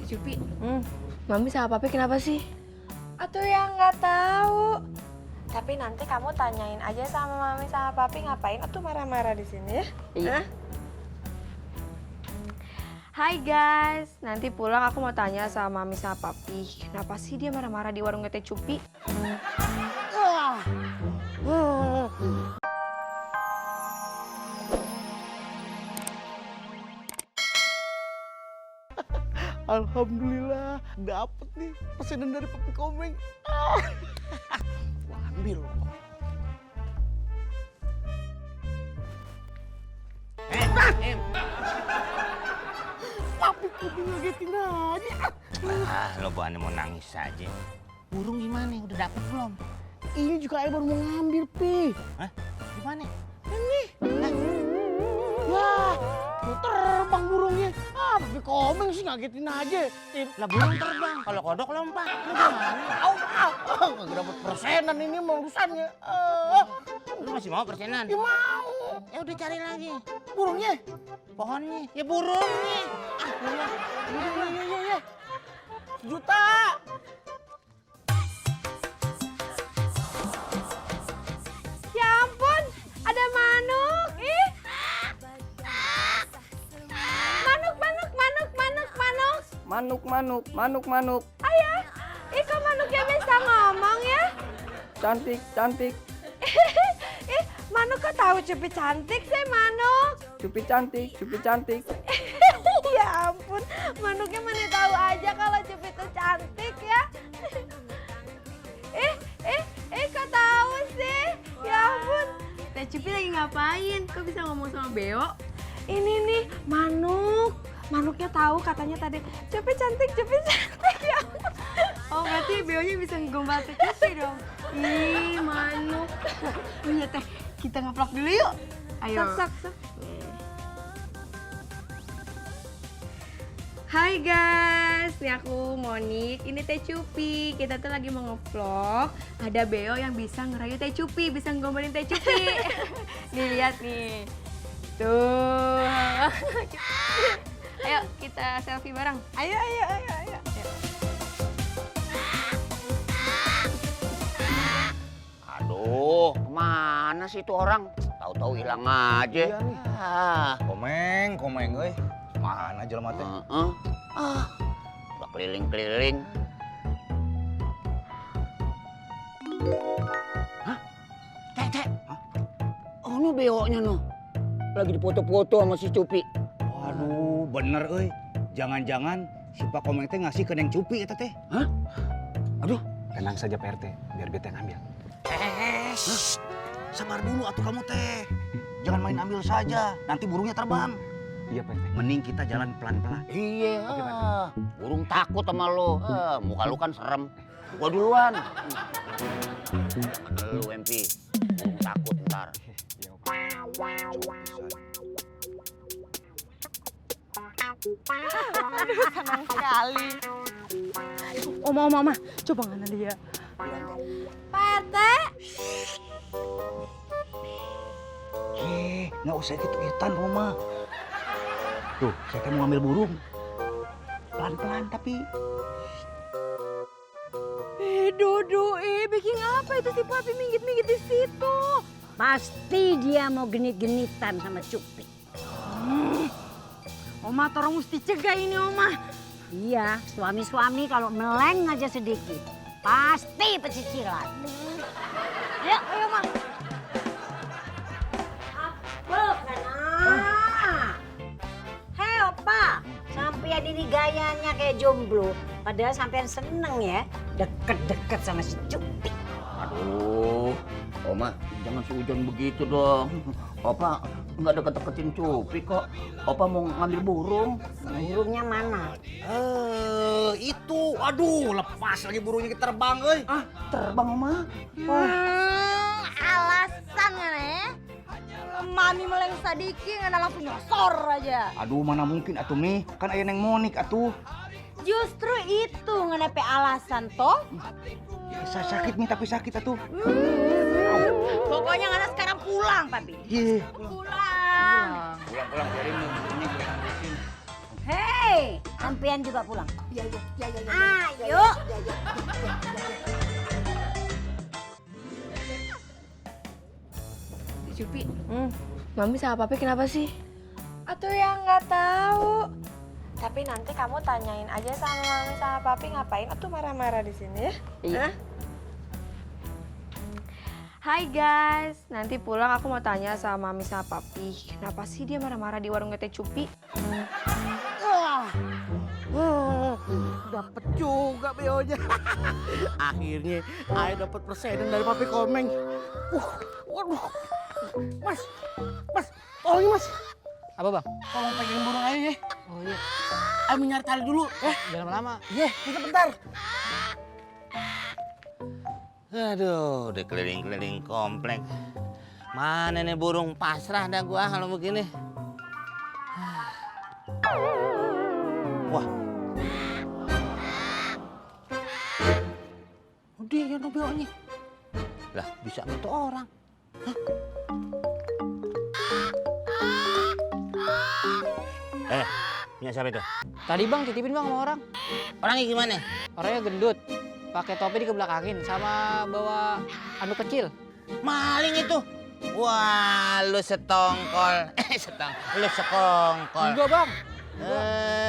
Cupi, Mami sama Papi kenapa sih? Atau yang nggak tahu. Tapi nanti kamu tanyain aja sama Mami sama Papi ngapain atau marah-marah di sini ya. Iya. Hai guys, nanti pulang aku mau tanya sama Mami sama Papi. Kenapa sih dia marah-marah di warung Teh Cupi? Alhamdulillah, dapet nih pesanan dari Papi Komeng. Gua ambil. Papi Komeng ngagetin aja. Lo bukannya mau nangis aja. Burung gimana? Udah dapet belum? Ini juga ayah baru mau ngambil, Pi. Hah? Gimana? Ini. Wah, mau terbang burungnya. Papi Komeng sih ngagetin aja. Lah burung terbang, kalau kodok lompat. Lo gimana? Nggak dapet persenan ini mau urusannya. Lo masih mau persenan? Ya mau. Ya udah cari lagi. Burungnya? Pohonnya, ya burungnya. Iya. Juta. Ya ampun, ada manuk. Ih. Manuk. Ayah, ih kok manuknya bisa ngomong ya? Cantik. Ih, manuk kok tahu Cupi cantik sih manuk? Cupi cantik. Ya ampun, manuknya mana tahu aja kalau Cupi itu cantik ya. Kok tahu sih? Ya ampun. Teh Cupi lagi ngapain? Kok bisa ngomong sama Beo? Ini nih manuknya tahu katanya tadi Cupi cantik ya ampun. Oh berarti Beonya bisa ngegombal Teh Cupi dong? Ih manuk. Punya Teh, kita ngeplok dulu yuk. Ayo. Sok. Hai guys, ini aku Monik, ini Teh Cupi. Kita tuh lagi mau nge-vlog. Ada Beo yang bisa ngerayu Teh Cupi, bisa ngegombalin Teh Cupi. Nih lihat nih. Tuh. Ayo kita selfie bareng. Ayo. Aduh, kemana sih itu orang? Tahu-tahu hilang aja. Iya nih. Komeng, euy. Mana jelema teh? Udah keliling-keliling. Hah? Teh. Oh, nu beoknya no. Lagi dipoto-foto sama si Cupi. Waduh, bener euy. Jangan-jangan si Pak Komeng teh ngasih ke Neng Cupi eta teh. Hah? Aduh, Tenang saja Pak RT, biar beta yang ambil. Sabar dulu atuh kamu teh. Jangan main ambil saja, nanti burungnya terbang. Iya Pak RT. Mending kita jalan pelan-pelan. iya. Burung takut sama lo. Muka lu kan serem. Gua duluan. Lu MP. Burung takut ntar. Senang sekali. Oma, coba ngana dia. Pak RT, Nggak usah gitu-gituan Roma. Tuh, saya teh mau ngambil burung. Pelan-pelan tapi. Dudu, bikin apa itu si Papi minggit-minggit di situ? Pasti dia mau genit-genitan sama Cupi. Oma, tolong mesti cegah ini, Oma. Iya, suami-suami kalau meleng aja sedikit, pasti pecicilan. Ayo, Ma. Apa kana? Hei, Opa. Sampai ini gayanya kayak jomblo. Padahal sampean seneng ya, deket-deket sama si Cupi. Aduh, Oma, jangan seujun begitu dong. Opa nggak deket-deketin Cupi kok. Opa mau ngambil burung. Burungnya mana? Itu. Aduh, lepas lagi burungnya kita terbang, euy. Terbang, Oma. alasan ya. Mami meleng sadiki nggak langsung nyosor aja. Aduh, mana mungkin atuh Mi? Kan aya Neng Monik atuh. Justru itu ngenepe alasan toh. Bisa sakit Mi, tapi sakit atuh. Pokoknya Ngana sekarang pulang, Papi. Iya. Pulang. Pulang biarin burungnya gue habisin. Hei, sampean juga pulang. Iya. Ayo. Teh Cupi, Mami sama Papi kenapa sih? Atuh yang nggak tahu. Tapi nanti kamu tanyain aja sama mami sama papi ngapain atuh marah-marah di sini ya. Iya. Hai guys, nanti pulang aku mau tanya sama Mami sama Papi, kenapa sih dia marah-marah di warung Teh Cupi? Dapet juga BO-nya. Akhirnya Ayo dapat persenan dari Papi Komeng. Waduh. Mas, tolongin Mas. Apa bang? Tolong pegangin burung Ayo ya. Oh iya, Ayo nyari tali dulu. jangan lama-lama. Iya, sebentar. Aduh, udah keliling-keliling komplek. Mana nih burung, pasrah dah gua kalau begini. Wah. Udah ya BO-nya. Lah, bisa gitu orang. Hah? Punya siapa itu? Tadi bang titipin bang sama orang. Orangnya gimana? Orangnya gendut, pakai topi dikebelakangin, sama bawa anduk kecil. Maling itu. Wah, lu setongkol. Lu sekongkol. Enggak bang,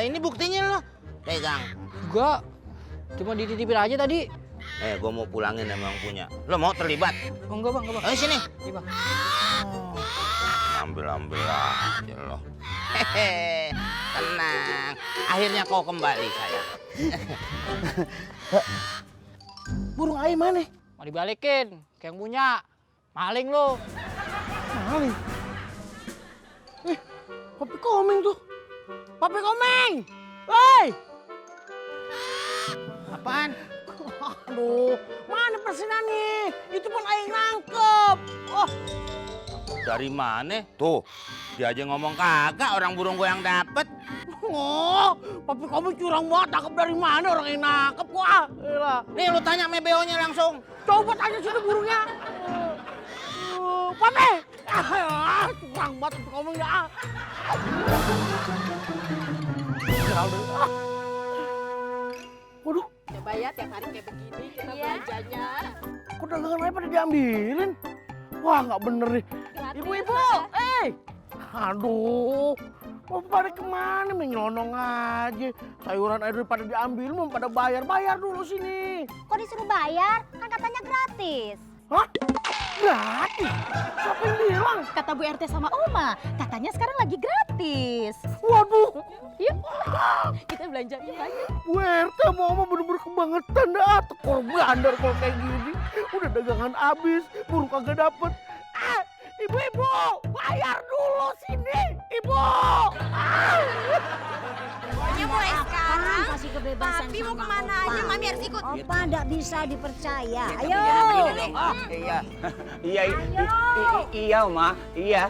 Ini buktinya lo. Pegang. enggak. Cuma dititipin aja tadi. Gua mau pulangin emang punya. Lo mau terlibat? Oh, enggak bang, enggak bang. Ayo sini. Iya bang. Ambil aja lo. Hehe, tenang. Akhirnya kau kembali sayang. Burung Ayo mana? Mau dibalikin, kayak yang punya. Maling lo. Maling. Papi Komeng tuh. Papi Komeng. Hei! Apaan? Aduh, mana persenannya? Itu pun Ayo nangkep. Oh, Dari mana? Tuh, dia aja ngomong kagak, orang burung gua yang dapet. Papi Komeng curang banget. Nangkep dari mana orang yang nangkep? Wah, elah. Nih lu tanya sama BO-nya langsung. Coba tanya sini burungnya. Papi! Curang banget Papi Komeng dah. Waduh, Coba ya tiap hari kayak begini kita belanjanya. kok dagangan Ayo pada diambilin? Wah, nggak bener nih. Ibu-ibu, aduh, mau pada kemana? Menyelonong aja. Sayuran Ayo daripada diambil, mau pada bayar dulu sini. Kok disuruh bayar? Kan katanya gratis. Hah? Gratis? Siapa yang bilang? Kata Bu RT sama Oma, katanya sekarang lagi gratis. Waduh, Yuk, kita belanjain aja. Bu RT mau bener-bener kebangetan dah. Tekor blandar kalau kayak gini. Udah dagangan habis, burung kagak dapet. Ibu-ibu, bayar dulu sini. Ibu. Pokoknya mulai sekarang Kasih kebebasan Papi mau sama kemana Opa. aja Mami harus ikut. Opa nggak bisa dipercaya. Ayo. Iya, Ma. Iya.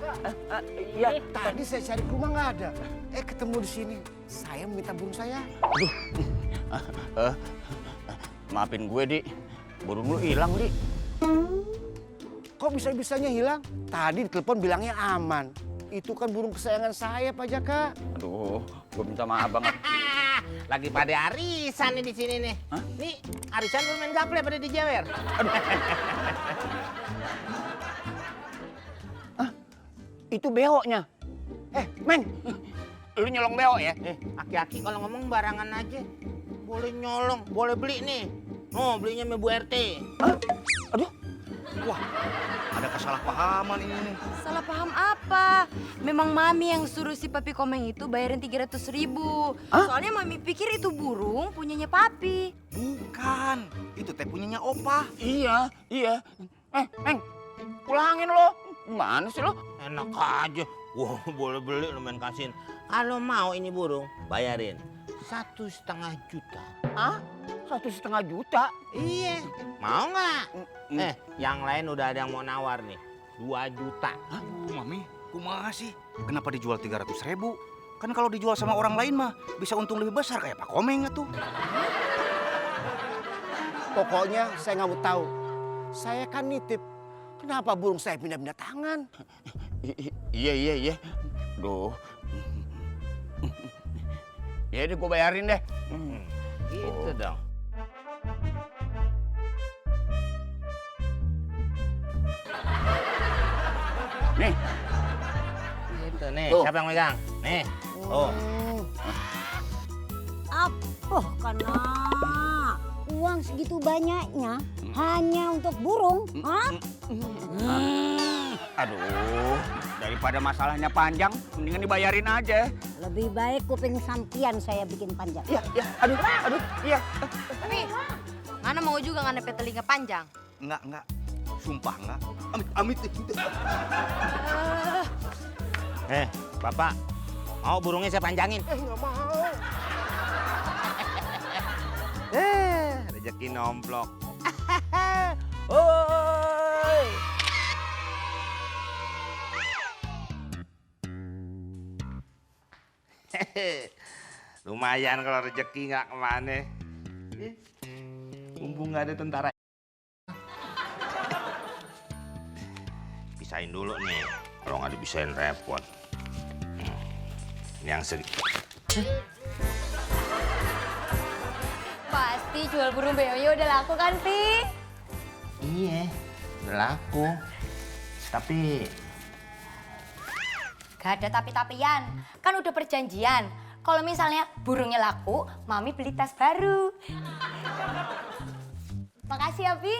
Iya. Tadi saya cari ke rumah nggak ada. Ketemu di sini. Saya minta burung saya. Maafin gue, Di. Burung lu hilang, Di. Kok bisa-bisanya hilang? Tadi ditelepon bilangnya aman. Itu kan burung kesayangan saya, Pak Jaka. Aduh, gue minta maaf banget. Lagi pada arisan nih di sini nih. Hah? Nih, arisan lu main gaple pada dijewer. Itu beoknya. Meng. Lu nyolong beo ya? Aki-aki kalau ngomong barangan aja. Boleh nyolong, boleh beli nih. Oh, belinya sama Bu RT. Ada kesalahpahaman ini. Salah paham apa? Memang Mami yang suruh si Papi Komeng itu bayarin 300.000. Soalnya Mami pikir itu burung punyanya Papi. Bukan, itu teh punyanya Opa. Iya. Meng. Pulangin lo. Gimana sih lo? Enak aja. Wah, boleh beli lu main kasihin. Kalau mau ini burung, bayarin 1,5 juta. 1,5 juta. Iya, mau nggak? Yang lain udah ada yang mau nawar nih, 2 juta. Hah? Mami, kumaha sih? Kenapa dijual 300.000? Kan kalau dijual sama orang lain mah bisa untung lebih besar kayak Pak Komeng tuh. Pokoknya saya nggak mau tahu. Saya kan nitip. Kenapa burung saya pindah-pindah tangan? Iya. Duh. Ya udah gue bayarin deh. Gitu dong. Nih, Gitu nih, Tuh. siapa yang megang? Nih. Oh. Apa karena uang segitu banyaknya hanya untuk burung? Hah? aduh, daripada masalahnya panjang, mendingan dibayarin aja. Lebih baik kuping sampian saya bikin panjang. Iya, aduh, iya. Tapi, Ngana mau juga ngana telinga panjang. Enggak. Sumpah enggak. Amit. Bapak, mau burungnya saya panjangin? Nggak mau. Rezeki nomplok. Lumayan kalau rezeki nggak kemana. Mumpung nggak ada tentara. Pisahin dulu nih. Kalau nggak dipisahin repot. Ini yang sedikit. Pasti jual burung beonya udah laku kan, Pi? Iya, udah laku. Tapi Gak ada tapi-tapian, kan udah perjanjian. Kalau misalnya burungnya laku, Mami beli tas baru. Makasih ya, Pi.